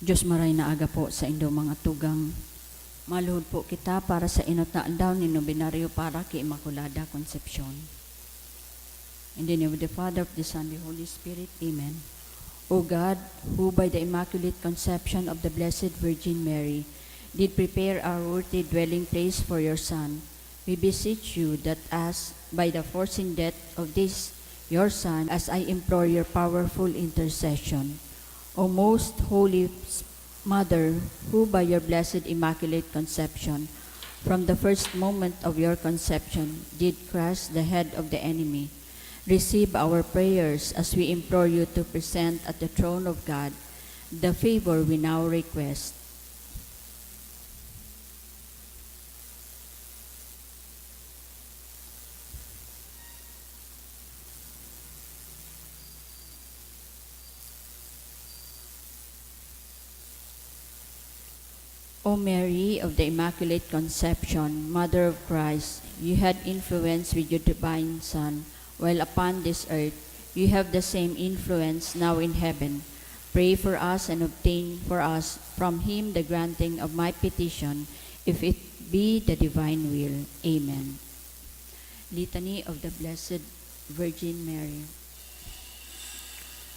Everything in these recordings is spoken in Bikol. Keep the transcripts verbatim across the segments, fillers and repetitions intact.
Diyos, maray na aga po sa indo mga tugang. Maluhod po kita para sa inot na aldaw ni Nobenaryo para ki Immaculada Concepcion. In the name of the Father, of the Son, the Holy Spirit. Amen. O God, who by the Immaculate Conception of the Blessed Virgin Mary did prepare our worthy dwelling place for your Son, we beseech you that as by the forcing death of this your Son, as I implore your powerful intercession, O most holy Mother, who by your blessed Immaculate Conception, from the first moment of your conception, did crush the head of the enemy, receive our prayers as we implore you to present at the throne of God the favor we now request. O Mary of the Immaculate Conception, Mother of Christ, you had influence with your divine Son while upon this earth. You have the same influence now in heaven. Pray for us and obtain for us from him the granting of my petition, if it be the divine will. Amen. Litany of the Blessed Virgin Mary.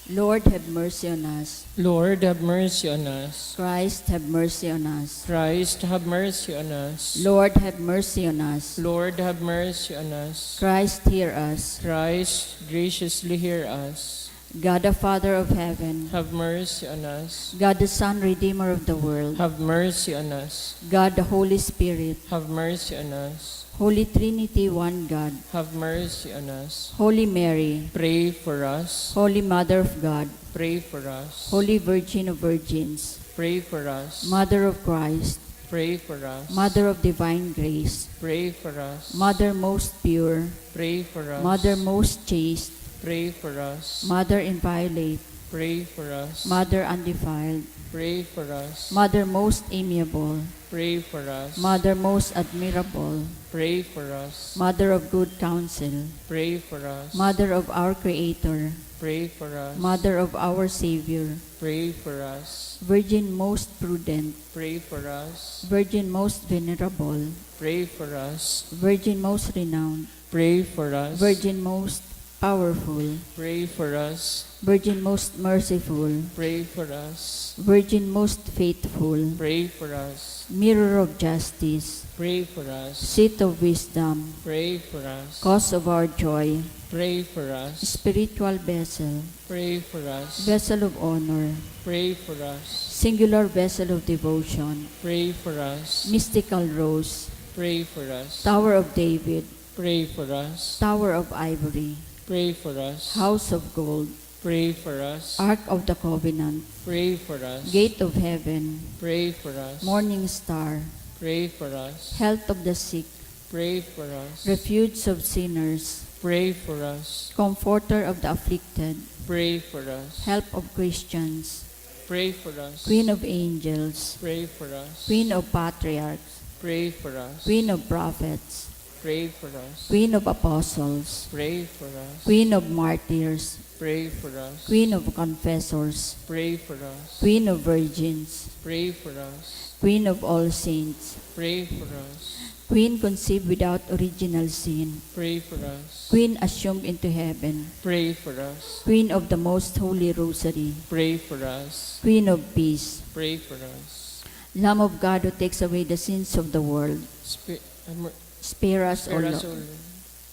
Lord, have mercy on us. Lord, have mercy on us. Christ, have mercy on us. Christ, have mercy on us. Lord, have mercy on us. Lord, have mercy on us. Christ, hear us. Christ, graciously hear us. God the Father of heaven. Have mercy on us. God the Son, Redeemer of the world. Have mercy on us. God the Holy Spirit. Have mercy on us. Holy Trinity, one God. Have mercy on us. Holy Mary. Pray for us. Holy Mother of God. Pray for us. Holy Virgin of Virgins. Pray for us. Mother of Christ. Pray for us. Mother of Divine Grace. Pray for us. Mother most pure. Pray for us. Mother most chaste. Pray for us. Mother inviolate. Pray for us. Mother undefiled. Pray for us. Mother most amiable. Pray for us. Mother most admirable. Pray for us. Mother of good counsel. Pray for us. Mother of our Creator. Pray for us. Mother of our Savior. Pray for us. Virgin most prudent. Pray for us. Virgin most venerable. Pray for us. Virgin most renowned. Pray for us. Virgin most powerful. Pray for us. Virgin most merciful. Pray for us. Virgin most faithful. Pray for us. Mirror of justice. Pray for us. Seat of wisdom. Pray for us. Cause of our joy. Pray for us. Spiritual vessel. Pray for us. Vessel of honor. Pray for us. Singular vessel of devotion. Pray for us. Mystical rose. Pray for us. Tower of David. Pray for us. Tower of ivory. Pray for us. House of gold. Pray for us. Ark of the covenant. Pray for us. Gate of heaven. Pray for us. Morning star. Pray for us. Health of the sick. Pray for us. Refuge of sinners. Pray for us. Comforter of the afflicted. Pray for us. Help of Christians. Pray for us. Queen of angels. Pray for us. Queen of patriarchs. Pray for us. Queen of prophets. Pray for us. Queen of apostles. Pray for us. Queen of martyrs. Pray for us. Queen of confessors. Pray for us. Queen of virgins. Pray for us. Queen of all saints. Pray for us. Queen conceived without original sin. Pray for us. Queen assumed into heaven. Pray for us. Queen of the most holy rosary. Pray for us. Queen of peace. Pray for us. Lamb of God who takes away the sins of the world. Spi- um, Spare us, O Spare us, Lord. O Lord.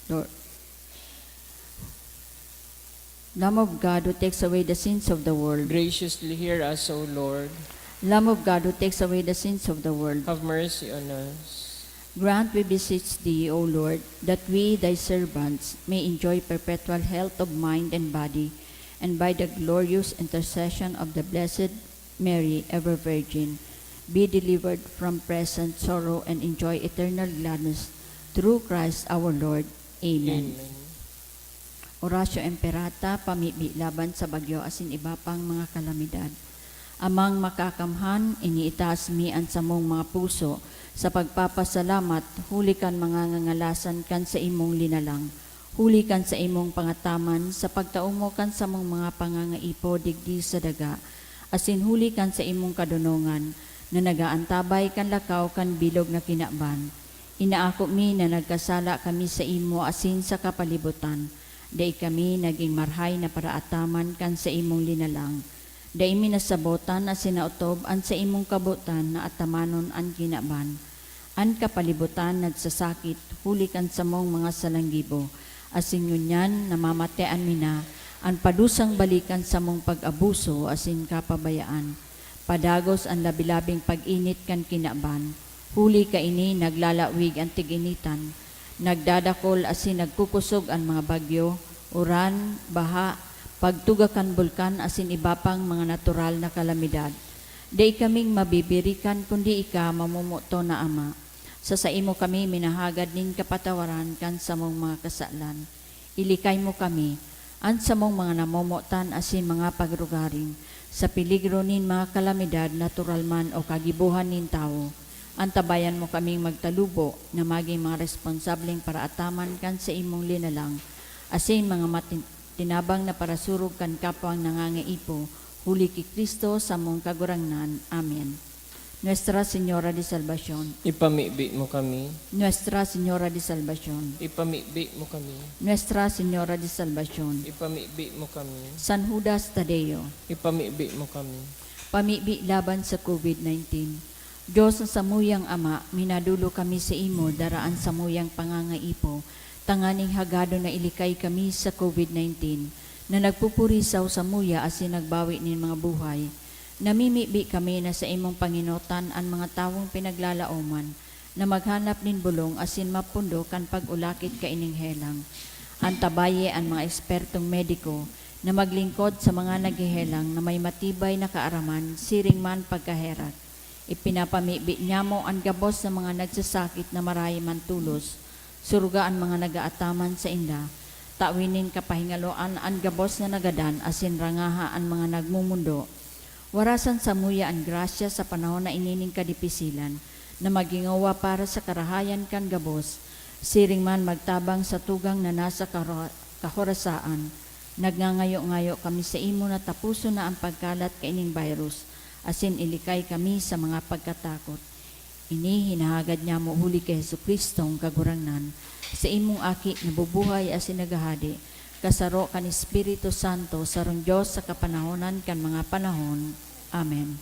Lord. Lamb of God who takes away the sins of the world. Graciously hear us, O Lord. Lamb of God who takes away the sins of the world. Have mercy on us. Grant, we beseech thee, O Lord, that we, thy servants, may enjoy perpetual health of mind and body, and by the glorious intercession of the Blessed Mary, ever Virgin, be delivered from present sorrow and enjoy eternal gladness through Christ our Lord. Amen. Amen. Oratio Imperata, pamibi laban sa bagyo asin iba pang mga kalamidad. Amang Makakamhan, iniitaas mi an samong mga puso sa pagpapasalamat huli kan mga ngangalasan kan saimong linalang, huli kan saimong pangataman sa pagtao mo kan samong mga pangangaipo digdi sa daga, asin huli kan saimong kadonongan na nag-aantabay kan lakaw kan bilog na kinaban. Inaako mi na nagkasala kami saimo asin sa kapalibutan. Dai kami nagin marhay na paraataman kan saimong linalang. Dai mi nasabotan asin naotob an saimong kabotan na atamanon an kinaban. An kapalibutan nagsasakit huli kan samong mga salanggibo, asin ngunyan namamatean mi na an padusang balik kan samong pag-abuso asin kapabayaan. Padagos an labi-labing pag-init kan kinaban, huli kaini naglalawig an tig-initan, nagdadakol asin nagkukosog an mga bagyo, uran, baha, pagtuga kan bulkan asin iba pang mga natural na kalamidad. Dai kaming mabibirikan kundi ika, mamomoton na Ama. Sa saimo kami minahagad nin kapatawaran kan samong mga kasalan. Ilikay mo kami, an samong mga namomotan asin mga pagrugaring, sa peligro nin mga kalamidad, natural man o kagibohan nin tawo. Antabayan mo kaming magtalubo na magin mga responsableng paraataman kan saimong linalang, asin mga matin-, tinabang na parasurog kan kapwang nangangaipo, huli ki Cristo, samong Kagurangnan. Amen. Nuestra Señora de Salvacion. Ipamibi mo kami. Nuestra Señora de Salvacion. Ipamibi mo kami. Nuestra Señora de Salvacion. Ipamibi mo kami. San Judas Tadeo. Ipamibi mo kami. Pamibi laban sa COVID nineteen. Dios na samuyang Ama, minadulo kami saimo dara an samuyang pangangaipo, tanganing hagadon na ilikay kami sa COVID nineteen, na nagpupurisaw samuya asin nagbawi nin mga buhay. Namimibi kami na saimong pangenotan an mga tawong pinaglalaoman na maghanap nin bolong asin mapundo kan pag-ulakit kaining helang. Antabaye an mga ekspertong mediko na maglingkod sa mga naghehelang na may matibay na kaaraman siring man pagkaherak. Ipinapamibi niamo an gabos na mga nagsasakit na marahay man tolos. Suruga an mga nag-aataman sainda. Tawi nin kapahingaloan an gabos na nagadan asin rangaha an mga nagmomondo. Warasan samuya an grasya sa panahon na ini nin kadipisilan, na magingawa para sa karahayan kan gabos, siring man magtabang sa tugang na nasa kahora-, kahorasaan. Nagngangayo-ngayo kami saimo na taposon na an pagkalat kaining virus, asin ilikay kami sa mga pagkatakot. Ini hinahagad niamo huli ki Jesu-Cristong Kagurangnan, saimong Aki na bubuhay asin naghahade, kasaro kan Espiritu Santo, sarong Dios sa kapanahonan kan mga panahon. Amen.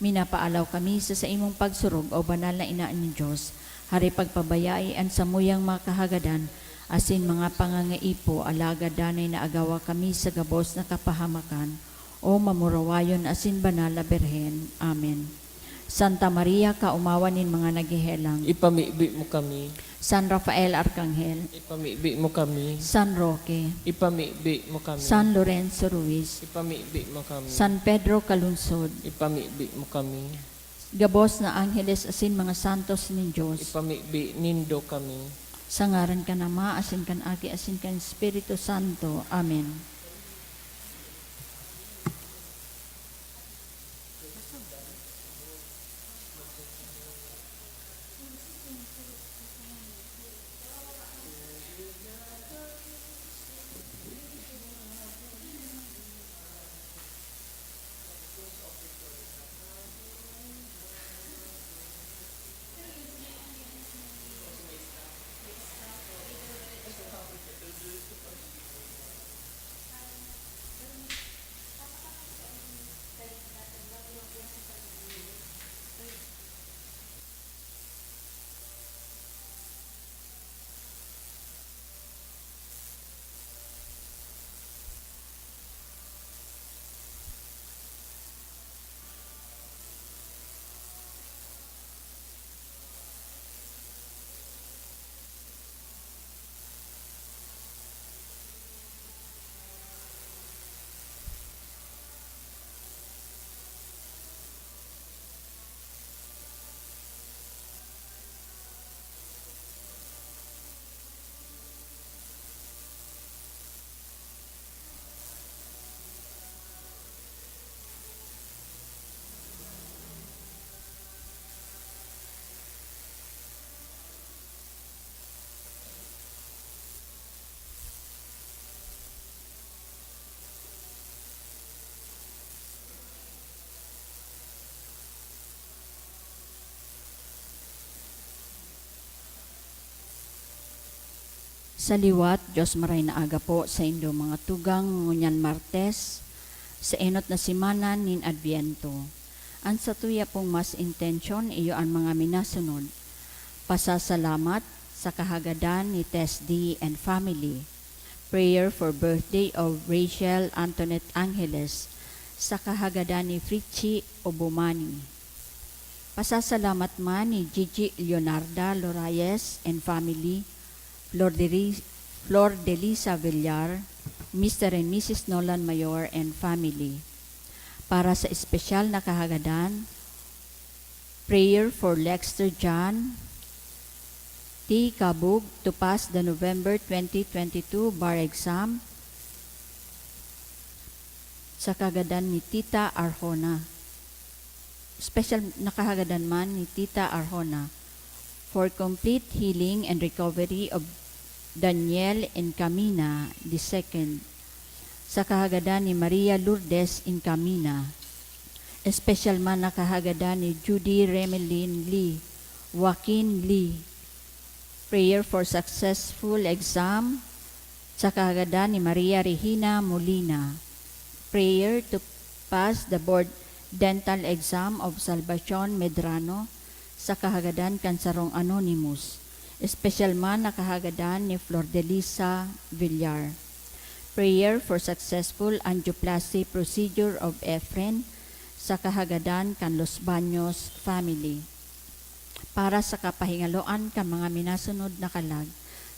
Minapaalaw kami sa saimong pagsurog, O Banal na Ina nin Dios, hare pagpabayai an samuyang mga kahagadan asin mga pangangaipo, alagad danay naagawa kami sa gabos na kapahamakan, O mamurawayon asin banal na Birhen. Amen. Santa Maria, kaomawan nin mga naghehelang. Ipamibi mo kami. San Rafael Arkanghel. Ipamibi mo kami. San Roque. Ipamibi mo kami. San Lorenzo Ruiz. Ipamibi mo kami. San Pedro Calungsod. Ipamibi mo kami. Gabos na angheles asin mga santos nin Dios. Ipamibi nindo kami. Sa ngaran kan Ama, asin kan Aki, asin kan Espiritu Santo. Amen. Sa liwat, Diyos maray na aga po sa indo mga tugang ngunyan Martes, sa enot na semana nin Adviento. An satuya pong mas intensyon iyo an mga minasunod. Pasasalamat sa kahagadan ni Tess D and family. Prayer for birthday of Rachel Antoinette Angeles sa kahagadan ni Fritchie Obumani. Pasasalamat man ni Gigi Leonarda Lorayes and family, Flor de, Ri- Flor de Lisa Villar, Mister and Missus Nolan Mayor and family. Para sa espesyal na kahagadan, prayer for Lexter John T. Kabug to pass the November twenty twenty-two bar exam sa kahagadan ni Tita Arjona. Special na kahagadan man ni Tita Arjona for complete healing and recovery of Daniel Encamina the second, sa kahagadan ni Maria Lourdes Encamina. Special man na kahagadan ni Judy Remelin Lee, Joaquin Lee. Prayer for successful exam sa kahagadan ni Maria Regina Molina. Prayer to pass the board dental exam of Salvacion Medrano sa kahagadan kan sarong anonymous. Special man na kahagadan ni Flor de Lisa Villar. Prayer for successful angioplasty procedure of Efren sa kahagadan kan Los Baños family. Para sa kapahingaloan kan mga minasunod na kalag,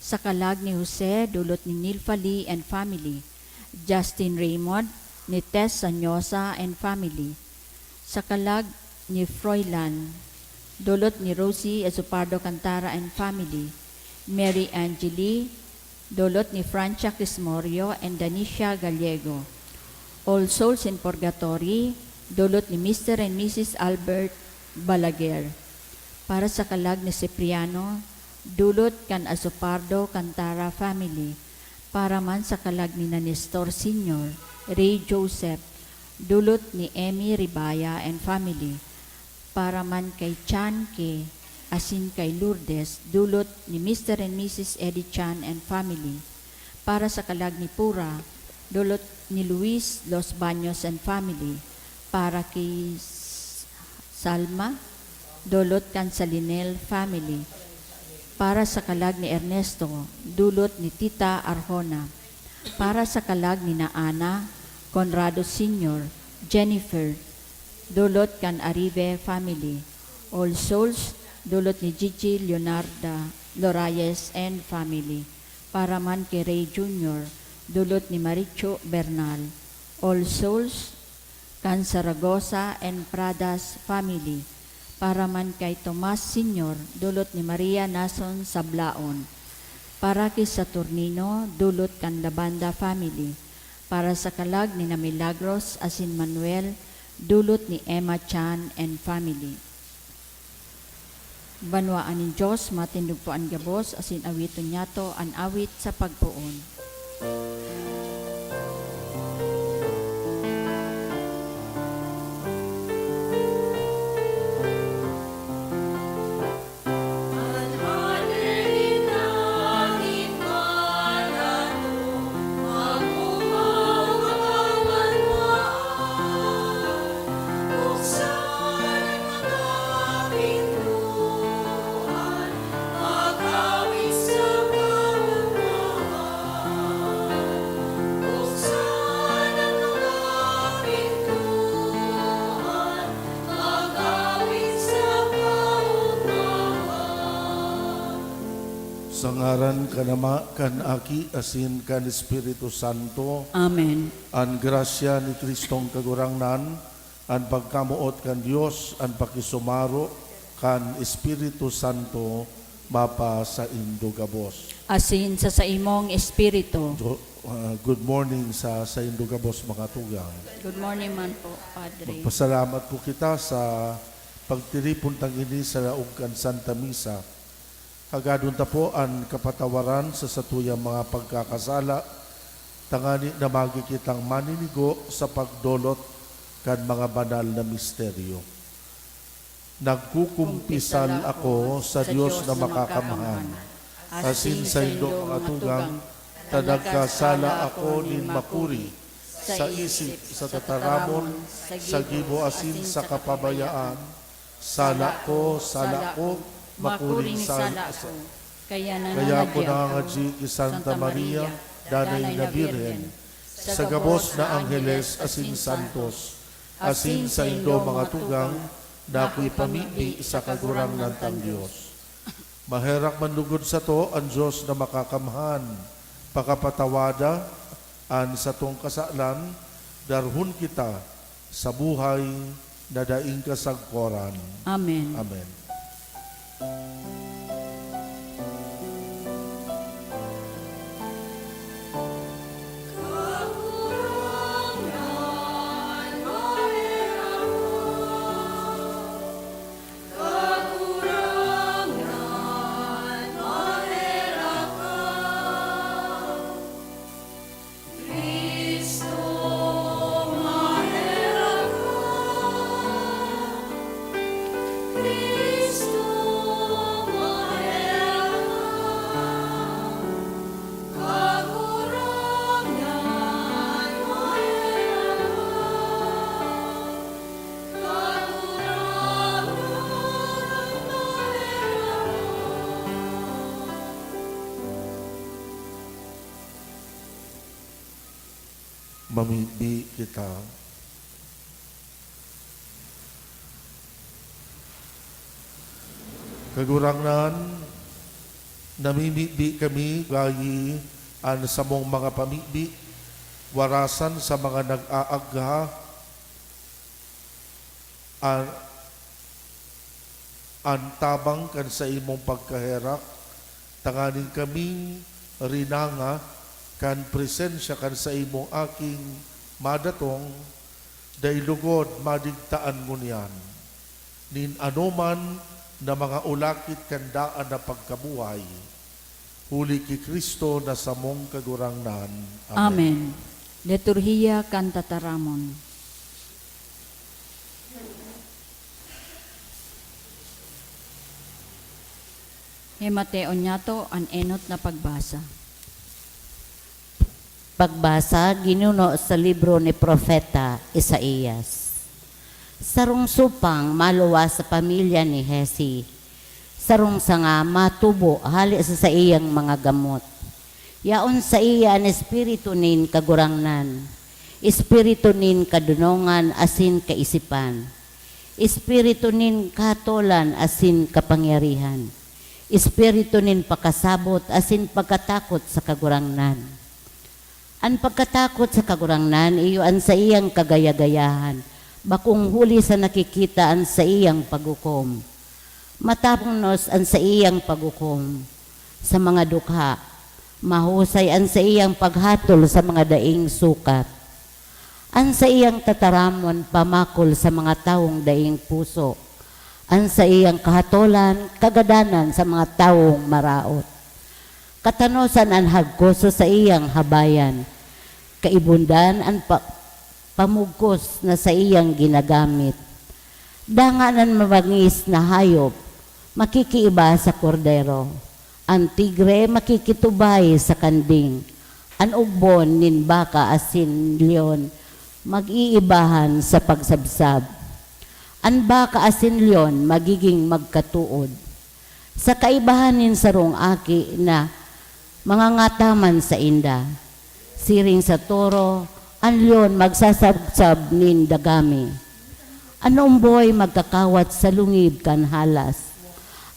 sa kalag ni Jose, dulot ni Nilfa Lee and family, Justin Raymond, ni Tess Sanyosa and family, sa kalag ni Froilan, dulot ni Rosie Azupardo Cantara and family, Mary Angeli, dulot ni Francia Crismorio and Danicia Gallego. All Souls in Purgatory, dulot ni Mister and Missus Albert Balaguer. Para sa kalag ni Cipriano, dulot kan Azupardo Cantara family. Para man sa kalag ni na Nestor Senior, Ray Joseph, dulot ni Emmy Ribaya and family. Para man kay Chan Ke, asin kay Lourdes, dulot ni Mister and Missus Eddie Chan and family. Para sa kalag ni Pura, dulot ni Luis Los Baños and family. Para kay S-, Salma, dulot kan Salinel family. Para sa kalag ni Ernesto, dulot ni Tita Arjona. Para sa kalag ni na Ana, Conrado Senior, Jennifer, dulot kan Arive family. All Souls, dulot ni Gigi Leonarda Lorayes and family. Para man kay Ray Junior, dulot ni Maricho Bernal. All Souls, kan Zaragoza and Pradas family. Para man kay Tomas Senior, dulot ni Maria Nason Sablaon. Para ki Saturnino, dulot kan Labanda family. Para sa kalag ni na Milagros asin Manuel, dulot ni Emma Chan and family. Banwaan nin Dios, matindog po an gabos, asin awiton niyato an awit sa pagpoon. Sa ngaran kan Ama, kan Aki, asin kan Espiritu Santo. Amen. An grasya ni Kristong Kagurangnan, an pagkamoot kan Dios, an pakisumaro kan Espiritu Santo, mapasaindo gabos. Asin sa saimong espiritu. Do-, ah, good morning sa saindo gabos, mga tugang. Good morning man po, Padre. Magpasalamat po kita sa pagtiripon tang ini sa laog kan Santa Misa. Hagadon ta po an kapatawaran sa satuyang mga pagkakasala, tangani na magi kitang maninigo sa pagdolot kan mga banal na misteryo. Nagkukumpisal ako sa Dios na makakamhan, asin saindo mga tugang, ta nagkasala ako nin makuri, sa isip, sa tataramon, sa gibo asin sa kapabayaan. Sala ko, sala ko, makuring sala ko. Kaya Kaya ko nangangadya ako nangangadya ki Santa Maria, Danay na Birhen, sa gabos na angheles asin santos, asin saindo mga tugang, na ako ipamibi sa Kagurangnan tang Dios. Maherak man lugod sato an Dios na Makakamhan, pakapatawada an satong kasalan, darhon kita sa buhay na daing kasagkoran. Amen. Amen. Mamibi kita. Kagurangnan, namimibi kami gayi an samong mga pamibi, warasan sa mga nag-aagha, an, an tabang kan saimong pagkaherak, tanganing kaming rinanga kan presensya kan saimong Aking madatong, dai lugod madigtaan ngunyan nin anoman na mga ulakit kan daan na pagkabuhay, huli ki Cristo na samong Kagurangnan. Amen. Amen. Liturhiya kan Tataramon. Himateon niyato an enot na pagbasa. Pagbasa ginuno sa libro ni Propeta Isaias. Sarong supang maluwas sa pamilya ni Jesse. Sarong sanga matubo hale sa saiyang mga gamot. Yaon saiya an espiritu nin Kagurangnan, espiritu nin kadonongan asin kaisipan, espiritu nin kahatolan asin kapangyarihan, espiritu nin pakasabot asin pagkatakot sa Kagurangnan. An pagkatakot sa Kagurangnan iyo an saiyang kagaya-gayahan, bakong huli sa nakikita an saiyang paghukom. Matapnos an saiyang paghukom sa mga dukha, mahusay an saiyang paghatol sa mga daing sukat. An saiyang tataramon pamakol sa mga tawong daing puso, an saiyang kahatolan kagadanan sa mga tawong maraot. Katanosan an hagkos sa saiyang habayan, kaibundan an pa-, pamugkos na saiyang ginagamit. Dangan an mabangis na hayop makikiiba sa kordero, an tigre makikitubay sa kanding, an ugbon nin baka asin leon mag-iibahan sa pagsabsab. An baka asin leon magiging magkatood. Sa kaibahan nin sarong aki na mangangataman sainda. Siring sa toro, an leon magsasabsab nin dagami. An umboy magkakawat sa lungib kan halas.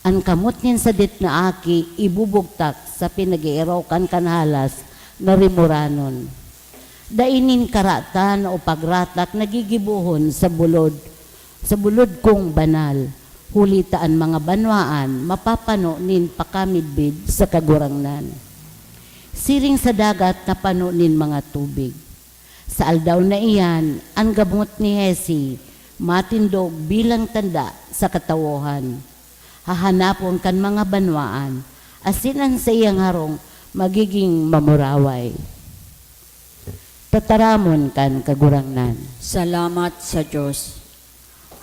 An kamot nin sadit na aki ibubugtak sa pinag-eerokan kan halas na rimoranon. Dai nin karatan o pagratak na gigibohon sa bulod, sa bulod kong banal, huli ta an mga banwaan mapapano nin pakamidbid sa Kagurangnan. Siring sa dagat na pano nin mga tubig. Sa aldaw na iyan, an gamot ni Hesi matindog bilang tanda sa katawohan. Hahanapon kan mga banwaan, asin an saiyang harong magiging mamuraway. Tataramon kan Kagurangnan. Salamat sa Dios.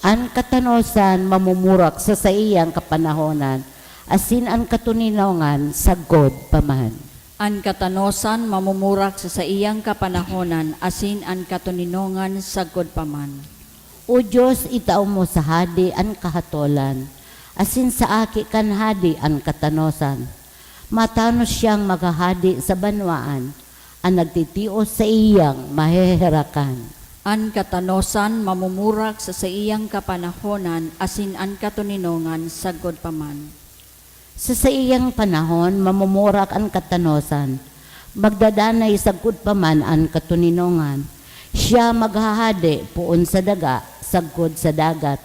An katanosan mamumurak sa saiyang kapanahonan, asin an katoninongan sagkod pa man. An katanosan mamumurak sa saiyang kapanahonan asin an katoninongan sagkod pa man. O Dios, itao mo sa hade an kahatolan, asin sa aki kan hade an katanosan. Matanos siyang maghahade sa banwaan, an nagtitios saiyang maheherakan. An katanosan mamumurak sa saiyang kapanahonan asin an katoninongan sagkod pa man. Sa saiyang panahon, mamumurak an katanosan, magdadanay sagkod pa man an katoninongan. Siya maghahade poon sa daga sagkod sa dagat,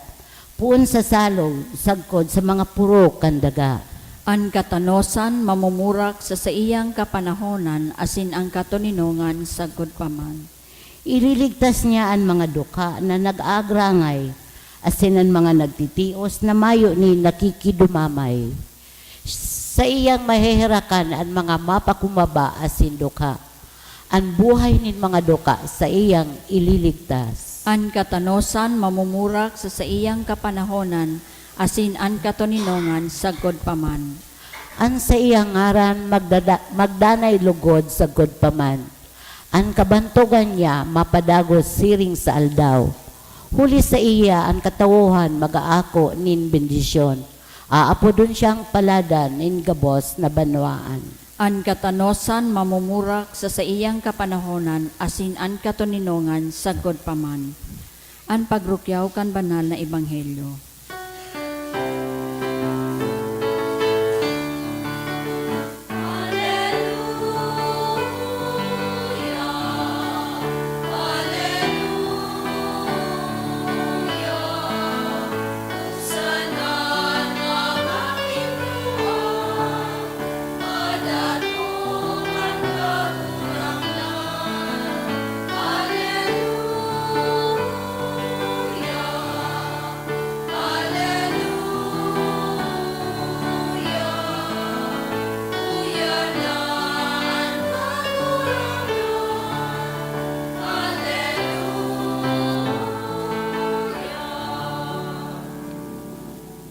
poon sa salog sagkod sa mga poro kan daga. An katanosan mamumurak sa saiyang kapanahonan asin an katoninongan sagkod pa man. Ililigtas niya an mga dukha na nag-aagrangay, asin an mga nagtitios na mayo nin nakikidumamay. Saiyang maheherakan an mga mapakumbaba asin dukha. An buhay nin mga dukha saiyang ililigtas. An katanosan mamumurak sa saiyang kapanahonan asin an katoninongan sagkod pa man. An saiyang ngaran magdada- magdanay lugod sagkod pa man. An kabantogan niya mapadagos siring sa aldaw. Huli saiya an katawohan mag-aako nin bendisyon. Aapodon siyang paladan nin gabos na banwaan. An katanosan mamumurak sa saiyang kapanahonan asin an katoninongan sagkod pa man. An pagrukyaw kan banal na ebanghelyo.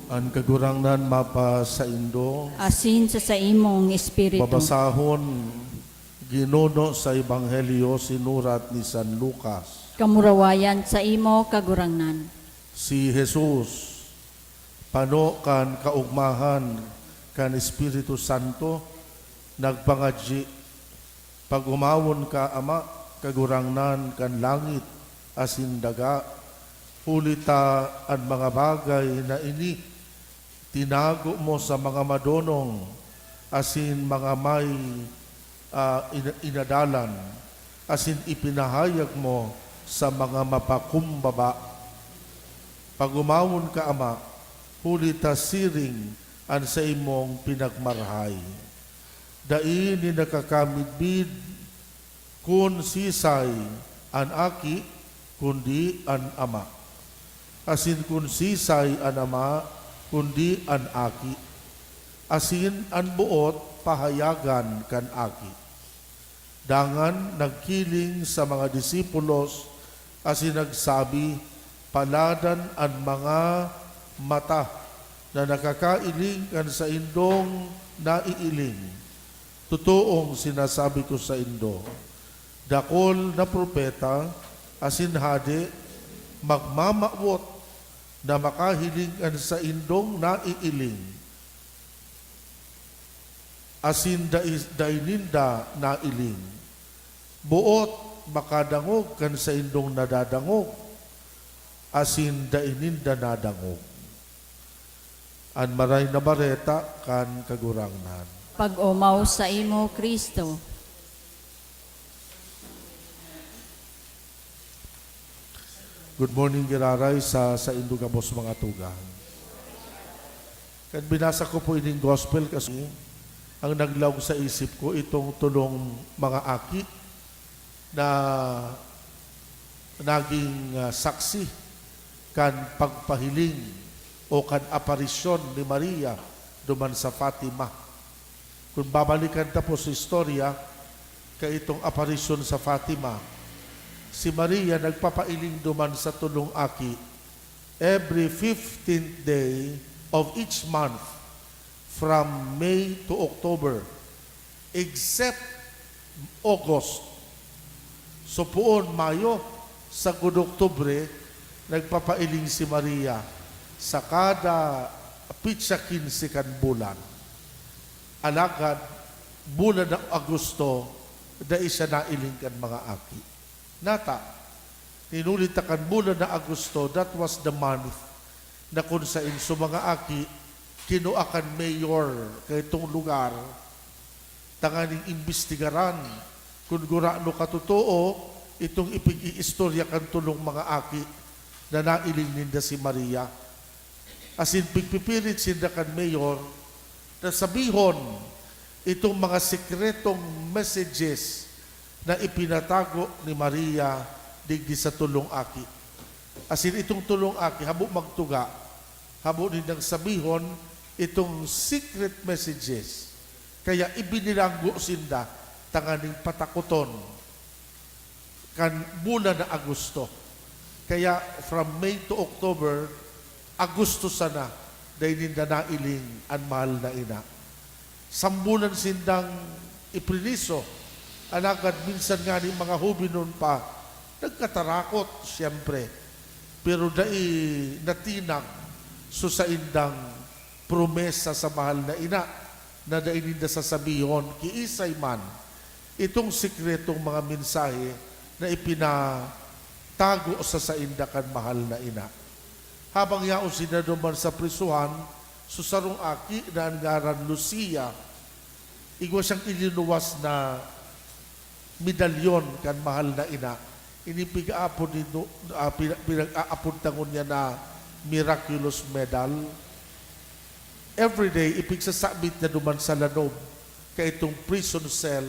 An Kagurangnan mapasaindo. Asin sa saimong espiritu. Babasahon, Ginuno sa Ebanghelyo sinurat ni San Lucas. Kamurawayan saimo, Kagurangnan. Si Jesus, pano kan kaogmahan kan Espiritu Santo, nagpangadyi, "Pag-omawon ka, Ama, Kagurangnan kan langit asin daga, huli ta an mga bagay na ini tinago mo sa mga madonong asin mga may, ah, ina-, inadalan, asin ipinahayag mo sa mga mapakumbaba. Pag-omawon ka, Ama, huli ta siring an saimong pinagmarahay." Dai nin nakakamidbid kun sisay an Aki, kundi an Ama, asin kun sisay an Ama, kundi an Aki, asin an boot pahayagan kan Aki. Dangan nagkiling sa mga disipulos asin nagsabi, "Paladan an mga mata na nakakailing kan saindong naiiling. Totoong sinasabi ko saindo, dakul na propeta asin hade magmamawot na makahiling kan saindong naiiling, asin dai, dai ninda nailing. Boot makadangog kan saindong nadadangog, asin dai ninda nadangog." An Maray na Bareta kan Kagurangnan. Pag-omaw saimo, Cristo. Good morning, giraray, sa saindo gabos mga tugang. Kan binasa ko po ining gospel kasi ang naglaog sa isip ko itong tulong mga aki na naging, ah, saksi kan pagpahiling o kan aparisyon ni Maria duman sa Fatima. Kun babalikan ta po sa istorya, kaitong aparisyon sa Fatima, si Maria nagpapailing duman sa tulong aki every fifteenth day of each month from May to October, except August. So, poon Mayo, sagkod Oktubre, nagpapailing si Maria sa kada petsa quince kan bulan. Alagad, bulan na Agosto, dai siya nailing kan mga aki. Nata, nin huli ta kan bulan na Agosto, that was the month na kun saen so mga aki kinua kan mayor kaitong lugar tanganing imbestigaran kun gurano katotoo itong ipig-iistorya kan tolong mga aki na nailing ninda si Maria. Asin pigpipilit sinda kan mayor na sabihon itong mga sekretong messages na ipinatago ni Maria digdi sa tolong aki. Asin itong tolong aki, habo magtuga, habo nindang sabihon itong secret messages. Kaya ibinilanggo sinda tanganing patakoton kan bulan na Agosto. Kaya from May to October, Agosto sana, dai ninda nailing an mahal na ina. Sambulan sindang ipriniso, alagad minsan ngani mga hobenon pa, nagkatarakot, siyempre. Pero dai natinag so saindang promesa sa mahal na ina na dai ninda sasabihon kiisay man itong sikretong mga mensahe na ipinatago sa sainda kan mahal na ina. Habang yaon sinda duman sa prisuhan, so sarong aki na an ngaran Lucia, igwa siyang ilinuwas na medalyon kan mahal na ina. Ini pig-aapod nindo, ah, pina-, pinag-aapod ta ngunyan na miraculous medal. Every day, ipigsasabit niya duman sa lanob kaitong prison cell,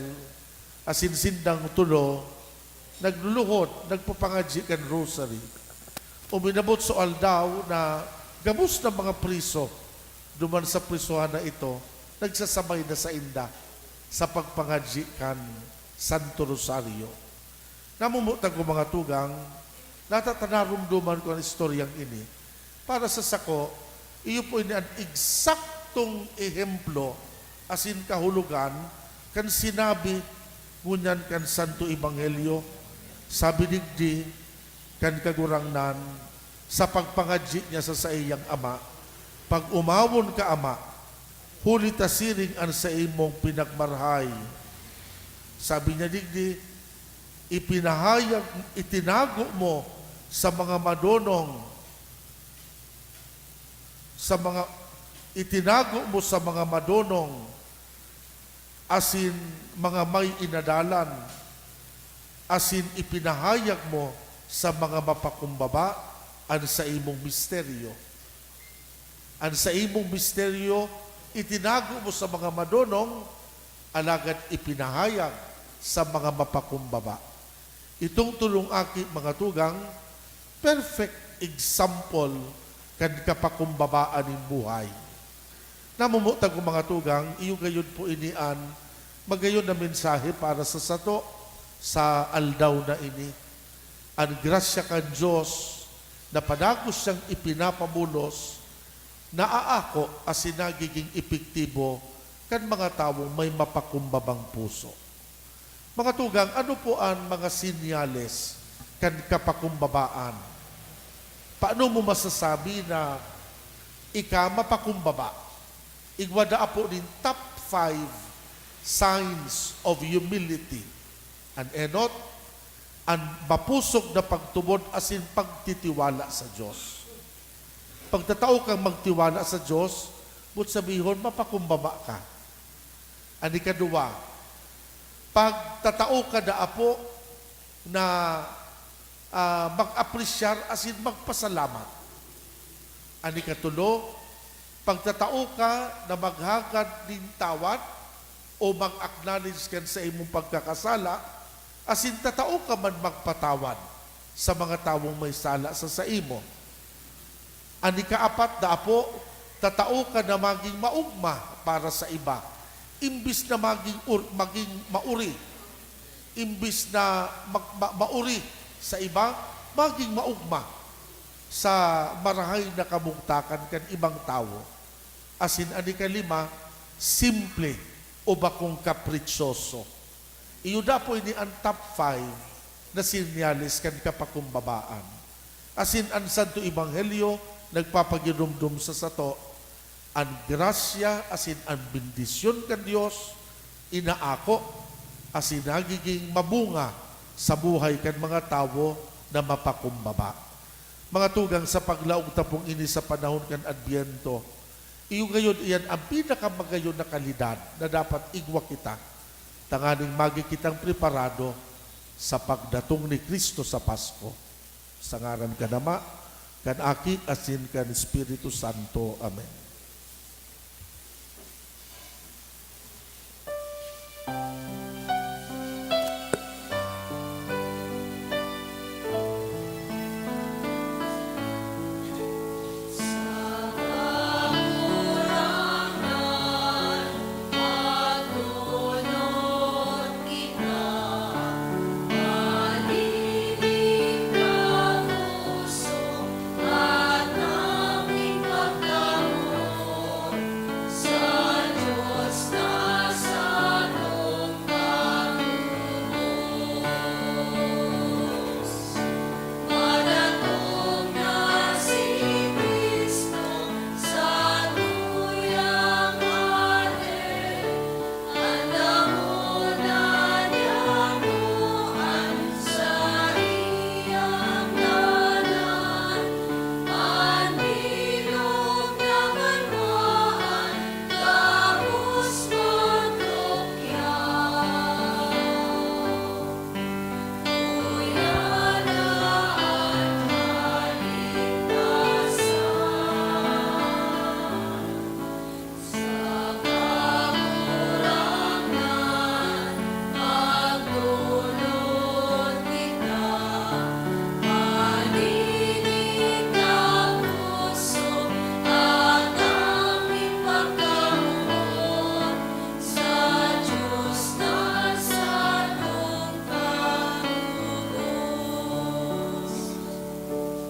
asin sindang tulo nagluluhod, nagpapangadyi kan rosary. Uminabot so aldaw na gabos na mga priso duman sa prisuhan na ito nagsasabay na sainda sa pagpangadyi kan Santo Rosario. Namumuta ko, mga tugang, nata ta naromdoman ko an istoryang ini. Para sa sako, iyo po ini an eksaktong ehemplo asin kahulogan kan sinabi ngunyan kan Santo Ebanghelyo. Sabi digdi kan Kagurangnan, sa pagpangadyi niya sa saiyang Ama, "Pag-omawon ka, Ama, huli ta siring an saimong pinagmarahay." Sabi niya digdi, "Ipinahayag, itinago mo sa mga madonong, sa mga, itinago mo sa mga madonong asin mga may inadalan, asin ipinahayag mo sa mga mapakumbaba an saimong misteryo." An saimong misteryo itinago mo sa mga madonong, alagad ipinahayag sa mga mapakumbaba. Itong tolong aki, mga tugang, perfect example kan kapakumbabaan nin buhay. Namumuta ko, mga tugang, iyo gayod po ini an magayon na mensahe para sa sato sa aldaw na ini. An grasya kan Dios na padagos niyang ipinapabulos, naaako asin nagiging epektibo kan mga tawong may mapakumbabang puso. Mga tugang, ano po an mga senyales kan kapakumbabaan? Paano mo masasabi na ika mapakumbaba? Igwa daa po nin top five signs of humility. An enot, an mapusog na pagtubod asin pagtitiwala sa Dios. Pagtatao kang magtiwala sa Dios, boot sabihon, mapakumbaba ka. An ikaduwa, pagtatao ka daa po na, ah, mag-apresyar asin magpasalamat. An ikatulo, pagtatao ka na maghagad nin tawad o mag-acknowledge kan saimong pagkakasala, asin tatao ka man magpatawad sa mga tawong may sala sa saimo. An ikaapat na apo, tatao ka na magin maogma para sa iba, imbis na magin ur-, magin mauri. Imbis na mag-, ma-, mauri sa iba, magin maogma sa marahay na kamugtakan kan ibang tawo. Asin an ikalima, simple o bakong kapritsoso. Iyo dapoy ni an top five na senyales kan kapakumbabaan. Asin an Santo Ebanghelyo nagpapaginumdom sa sato, an grasya asin an bendisyon kan Dios inaako asin nagiging mabunga sa buhay kan mga tawo na mapakumbaba. Mga tugang, sa paglaog ta pong ini sa panahon kan Adbyento, iyo gayod iyan an pinakamagayon na kalidad na dapat igwa kita, tanganing magi kitang preparado sa pagdatong ni Cristo sa Pasko. Sa ngaran kan Ama, kan Aki, asin kan Espiritu Santo. Amen.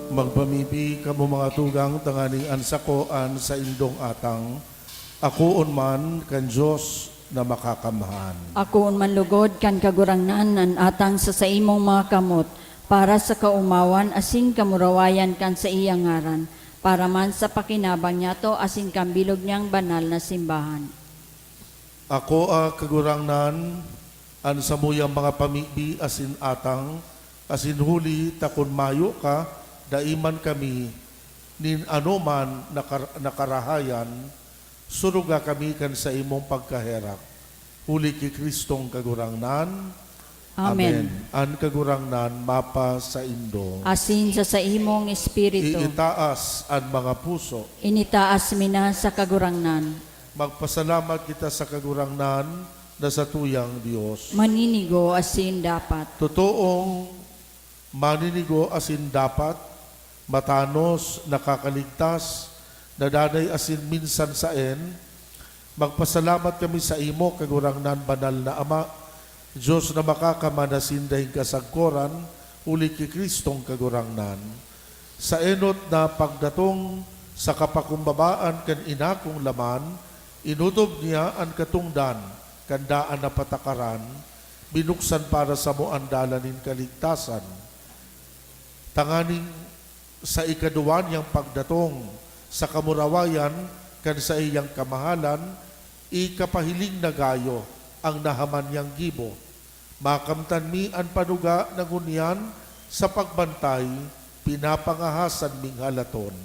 Magpamibi kamo, mga tugang, tanganing an sako an saindong atang, akoon man kan Dios na Makakamhan. Akoon man lugod kan Kagurangnan an atang sa saimong mga kamot, para sa kaomawan asin kamurawayan kan saiyang ngaran, para man sa pakinabang niyato asin kan bilog niyang banal na simbahan. Akoa, Kagurangnan, an samuyang mga pamibi asin atang, asin huli ta kun mayo ka, dai man kami nin anoman na kar-, na karahayan, suruga kami kan saimong pagkaherak. Huli ki Cristong Kagurangnan. Amen. Amen. An Kagurangnan mapasaindo. Asin sa saimong espiritu. Iitaas an mga puso. Initaas mi na sa Kagurangnan. Magpasalamat kita sa Kagurangnan na satuyang Dios. Maninigo asin dapat. Totoong maninigo asin dapat, matanos, nakakaligtas, nadanay asin minsan saen, magpasalamat kami saimo, Kagurangnan, Banal na Ama, Dios na Makakamhan asin daing kasagkoran, huli ki Cristong Kagurangnan. Sa enot na pagdatong sa kapakumbabaan kan inakong laman, inotob niya an katongdan kan daan na patakaran, binuksan para samo an dalan nin kaligtasan. Tanganing sa ikaduwa niyang pagdatong sa kamurawayan kan saiyang kamahalan, ikapahiling na gayo ang nahaman niyang gibo. Makamtan mi an panuga na ngunyan sa pagbantay, pinapangahasan ming halaton.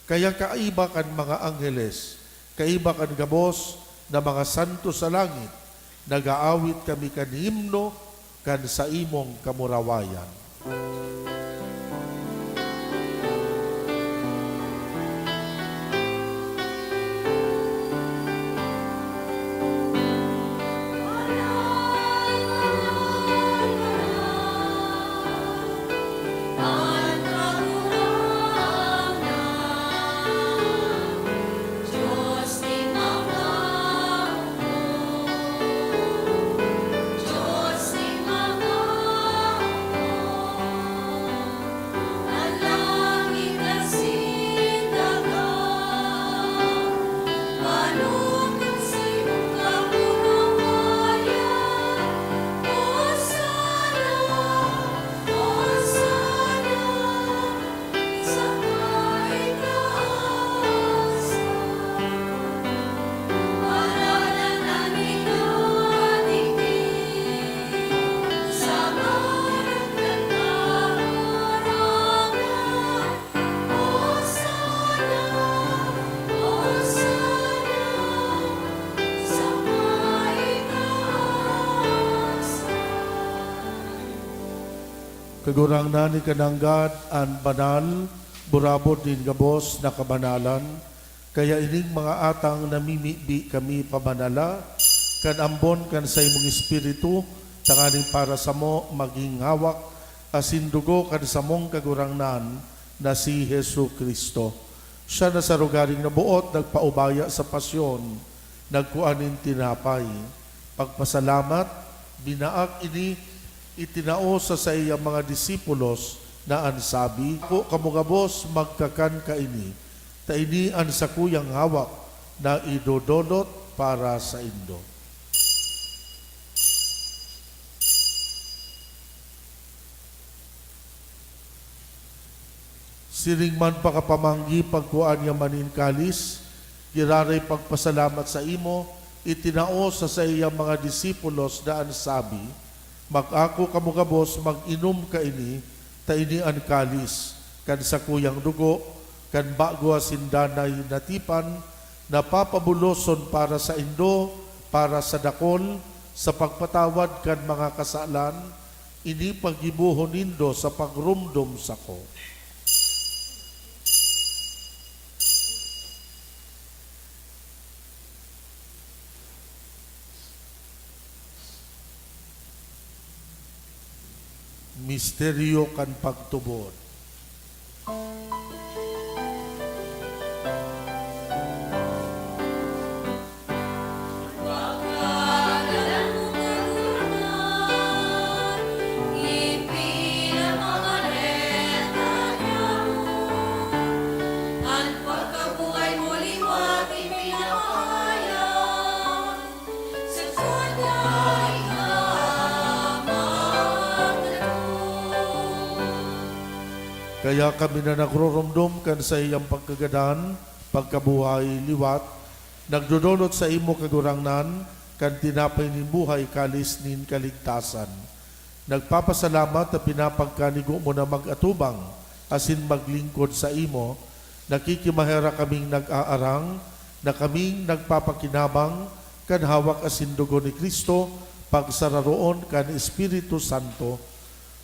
Kaya kaiba kan mga angheles, kaiba kan gabos na mga santo sa langit, nag-aawit kami kan himno kan saimong kamurawayan. Kagurangnan, ika nanggad an banal, burabod nin gabos na kabanalan. Kaya ining mga atang namimibi kami pabanala, kan ambon kan saimong Espiritu, tanganing para samo magin hawak asin dugo kan samong Kagurangnan na si Jesu-Cristo. Siya na sa rogaring naboot nagpaubaya sa pasyon, nagkua nin tinapay. Pagpasalamat, binaak ini, itinao sa saiyang mga disipulos na an sabi, "Ako kamo gabos magkakan kaini, ta ini an sakuyang hawak na idodolot para saindo." Siring man pakapamanggi, pagkua niya man nin kalis, giraray pagpasalamat sa imo, itinao sa saiyang mga disipulos na an sabi, "Mag-ako kamo gabos mag-inom kaini, ta ini an kalis kan sakuyang dugo kan bago asin danay na tipan, na papabuloson para saindo, para sa dakol, sa pagpatawad kan mga kasalan. Ini paggibohon nindo sa pagromdom sako." Misteryo kan pagtubod. Kaya kami na nagroromdom kan saiyang pagkagadan, pagkabuhay liwat, nagdodolot saimo, Kagurangnan, kan tinapay nin buhay, kalis nin kaligtasan. Nagpapasalamat ta pinapagkanigo mo na mag-atubang asin maglingkod saimo. Nakikimaherak kaming nag-aarang na kaming nagpapakinabang kan hawak asin dugo ni Cristo, pagsararoon kan Espiritu Santo.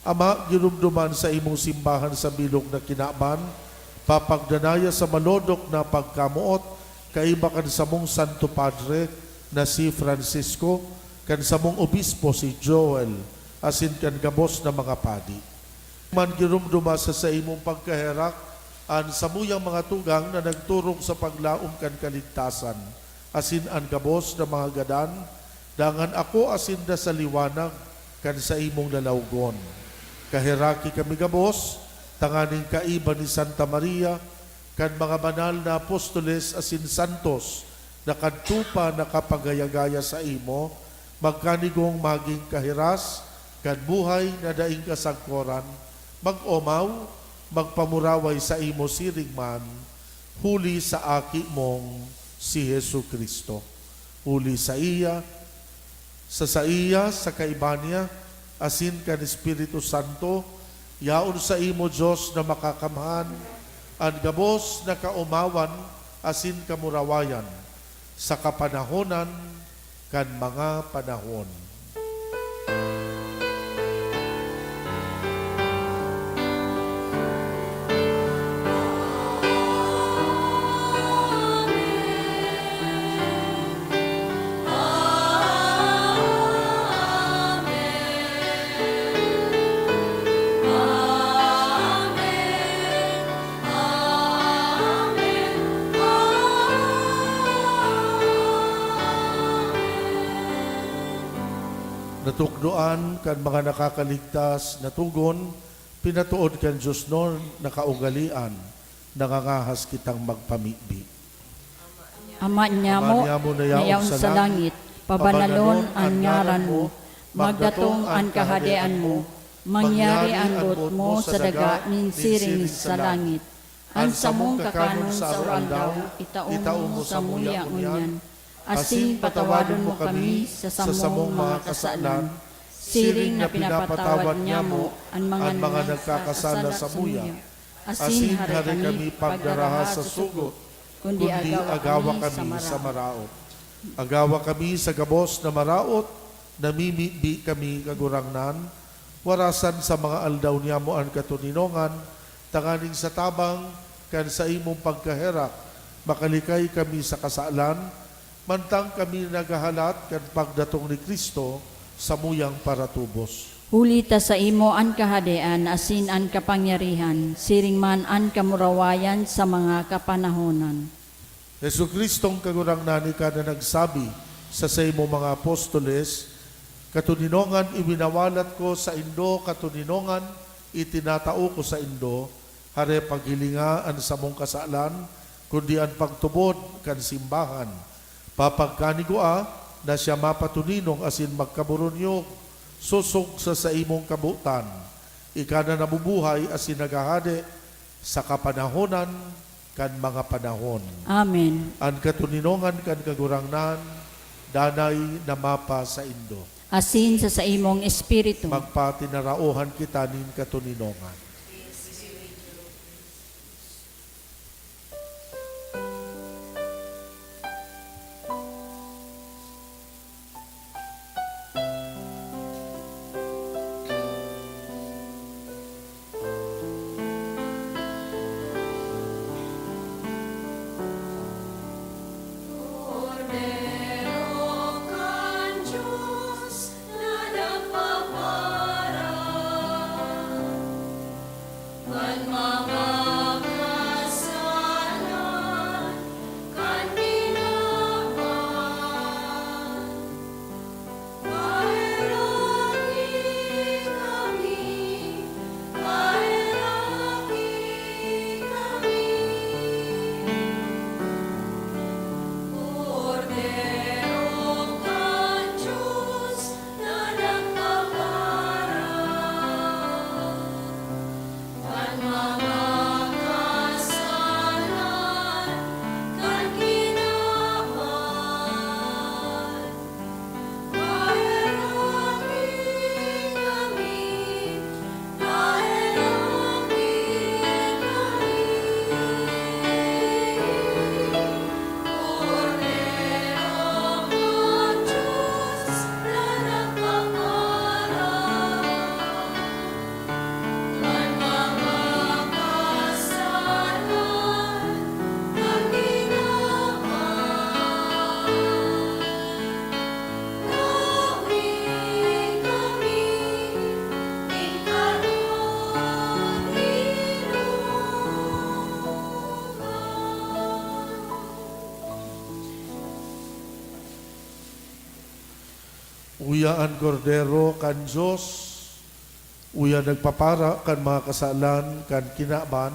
Ama, giromdoman sa imong simbahan sa bilog na kinaban, papagdanaya sa malodok na pagkamoot, kaiba kan samong Santo Padre na si Francisco, kan samong obispo si Joel, asin kan gabos na mga padi. Man giromdoma sa saimong pagkaherak an samuyang mga tugang na nagturog sa paglaom kan kaligtasan, asin an gabos na mga gadan, dangan akoa sinda sa liwanag kan saimong lalawgon. Kaheraki kami gabos, tanganing kaiba ni Santa Maria, kan mga banal na apostoles asin santos na kadto pa nakapagaya-gaya saimo, magkanigong magin kahiras kan buhay na daing kasagkoran, mag-omaw, magpamuraway saimo siring man, huli sa Aki mong si Jesu-Cristo. Huli saiya, sa saiya, sa kaiba niya, asin kan Espiritu Santo, yaon saimo, Dios na Makakamhan, an gabos na kaomawan asin kamurawayan, sa kapanahonan kan mga panahon. Natukdoan kan mga nakakaligtas na togon, pinatood kan Dios non na kaugalean, nangangahas kitang magpamibi. Ama niamo, Ama niamo na yaon sa langit, pabanalon an ngaran mo, magdatong an kahadean mo, mangyari an boot mo sa daga nin siring sa langit. An samong kakanon sa aroaldaw, itao mo samuya ngunyan, asin patawadon mo kami sa samong mga kasalan, siring na pinapatawad niamo an mga nagkakasala samuya. Asin hare kami pagdaraha sa sugot, kundi agawa kami sa maraot. Agawa kami sa gabos na maraot, namimibi kami, Kagurangnan, Warasan sa mga aldaw niyamo an katoninongan, tanganing sa tabang kan saimong pagkaherak, makalikay kami sa kasalan, mantang kami naghahalat kan pagdatong ni Cristo samuyang paratubos. Huli ta saimo an kahadean asin an kapangyarihan, siring man an kamurawayan sa mga kapanahonan. Jesu-Cristong Kagurangnan, ika na nagsabi sa saimong mga apostoles, "Katoninongan iwinawalat ko saindo, katoninongan itinatao ko saindo." Hare paghilinga an samong kasalan, kundi an pagtubod kan simbahan. Papagkanigua na siya mapatoninong asin magkaburunyog sosog sa saimong kabotan. Ika na nabubuhay asin naghahade sa kapanahonan kan mga panahon. Amen. An katoninongan kan Kagurangnan danay na mapasaindo. Asin sa saimong espiritu. Magpatinaraohan kita nin katoninongan. Uya an Kordero kan Dios, uya nagpapara kan mga kasalan kan kinaban,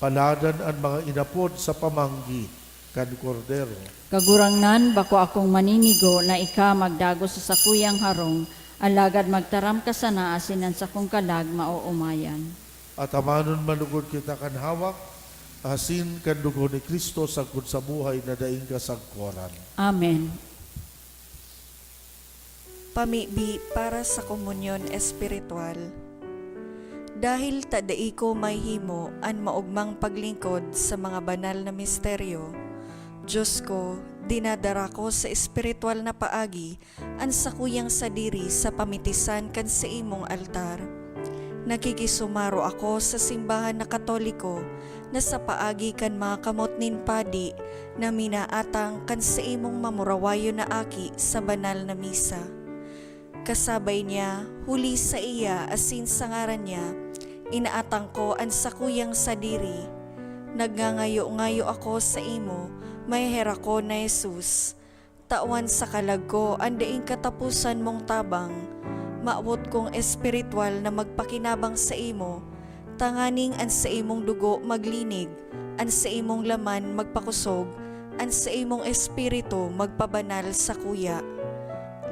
paladan an mga inapod sa pamanggi kan Kordero. Kagurangnan, bako akong maninigo na ika magdagos sa sakuyang harong, alagad magtaram ka sana asin an sakong kalag maoomayan. Atamanon malugod kita kan hawak asin kan dugo ni Cristo sagkod sa buhay na daing kasagkoran. Amen. Pamibi para sa komunyon espiritual. Dahil ta dai ko mahihimo an maogmang paglingkod sa mga banal na misteryo, Dios ko, dinadara ko sa espiritual na paagi an sakuyang sadiri sa pamitisan kan saimong altar. Nakikisumaro ako sa simbahan na Katoliko na sa paagi kan mga kamot nin padi na minaatang kan saimong mamurawayon na aki sa banal na misa. Kasabay niya, huli saiya asin sa ngaran niya, inaatang ko an sakuyang sadiri. Nagngangayo-ngayo ako saimo, maheherak ko na Jesus. Tawan sa kalag ko an daing kataposan mong tabang. Mawot kong espiritual na magpakinabang saimo, tanganing an saimong dugo maglinig, an saimong laman magpakosog, an saimong espiritu magpabanal sakuya.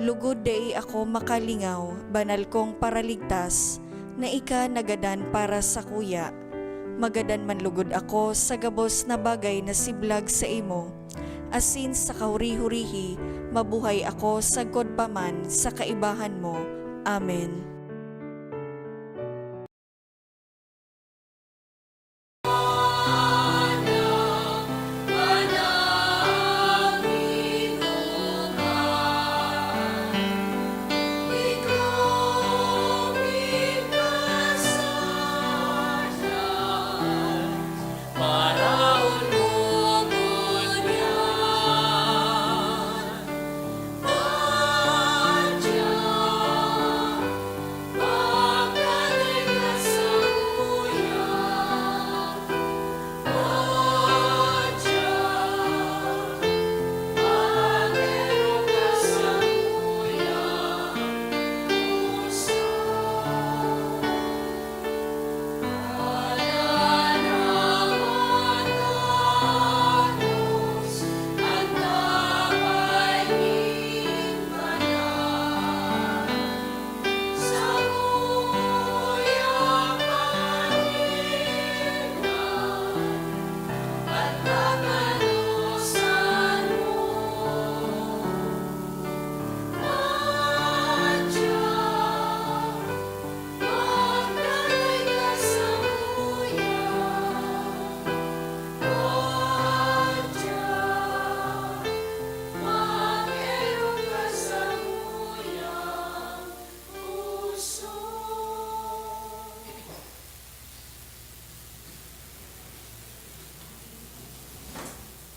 Lugod dai ako makalingaw, banal kong Paraligtas, na ika nagadan para sakuya. Magadan man lugod ako sa gabos na bagay na siblag saimo, asin sa kahuri-hurihi mabuhay ako sagkod pa man sa kaibahan mo. Amen.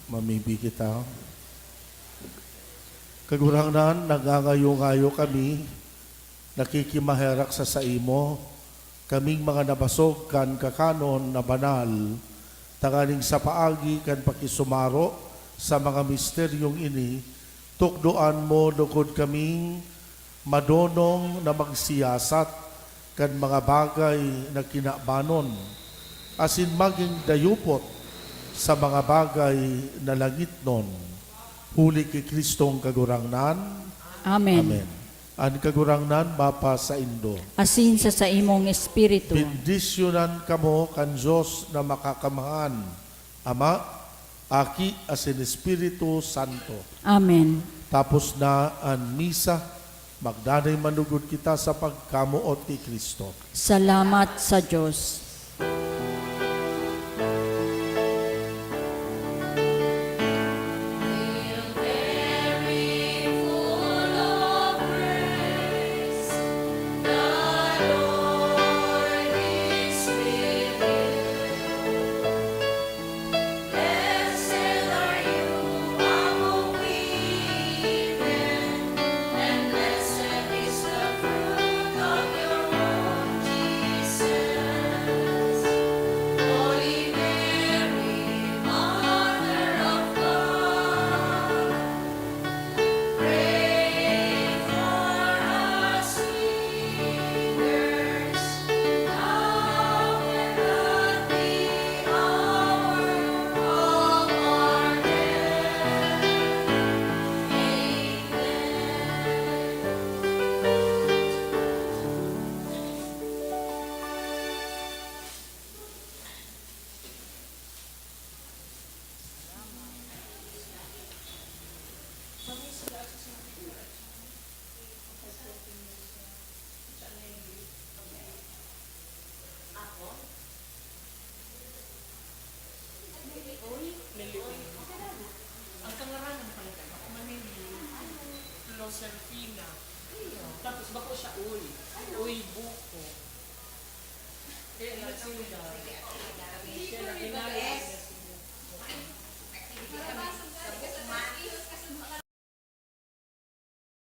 Mamibi kita. Kagurangnan, nagngangayo-ngayo kami, nakikimaherak sa saimo, kaming mga nabasog kan kakanon na banal, tanganing sa paagi kan pakisumaro sa mga misteryong ini, tukdoan mo lugod kaming madonong na magsiyasat kan mga bagay na kinabanon, asin magin dayupot sa mga bagay na langitnon. Huli ki Kristong Kagurangnan. Amen. Amen. An Kagurangnan mapasaindo. Asin sa saimong espiritu. Bendisyonan kamo kan Dios na Makakamhan, Ama, Aki, asin Espiritu Santo. Amen. Tapos na an misa, magdanay manugod kita sa pagkamoot ki Cristo. Salamat sa Dios. Blessed are you among women, and blessed is the fruit of your womb, Jesus. Holy Mary, Mother of God, pray for us sinners, now and at the hour of our death. Amen. Uy, Lily. Ang kangaranan pala ka, ako man ni Lily. Floserfina. Tapos bako siya, uy. Uy,